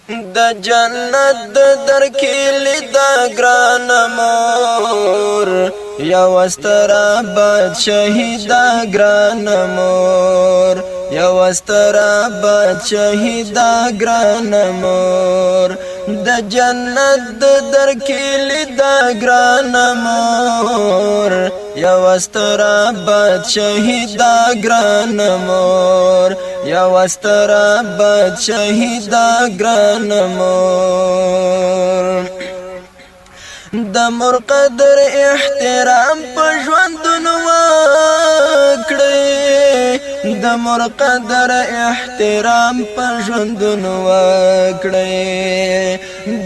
د جنت د درکې د ګران مور، یو ستره بادشاہي د ګران مور، یو ستره بادشاہي د ګران مور۔ د جنت د درکې د ګران مور، یو ستره بادشاہي د ګران مور، یو ستره بادشاہي د ګران مور۔ د مور قدر احترام په ژوندون وکړي، د مور قدر احترام په ژوندون وکړي۔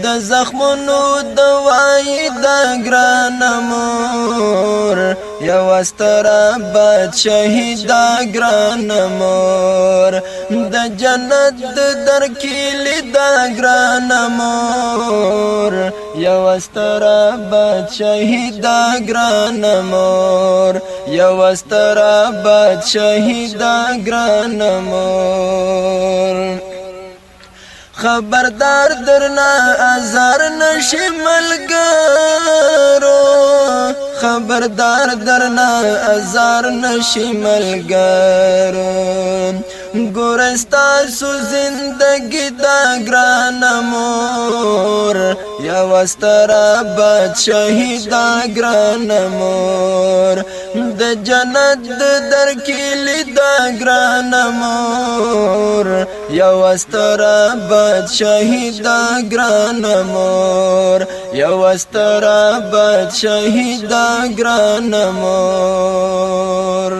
د زخمونو دوای د ګران مور، یو ستره بادشاہي د ګران مور۔ د جنت د درکې د ګران مور، یو ستره بادشاہي د ګران مور، یو ستره بادشاہي د ګران مور۔ خبردار درنا ازار نشي ملګرو، خبردار درنا ازار نشي ملګرو۔ ګورستا سو زندگی دا ګران مور، یو ستره بادشاہي دا ګران مور۔ د جنت د درکې دا ګران مور، یو ستره بادشاہي دا ګران مور، یو ستره بادشاہي دا ګران مور۔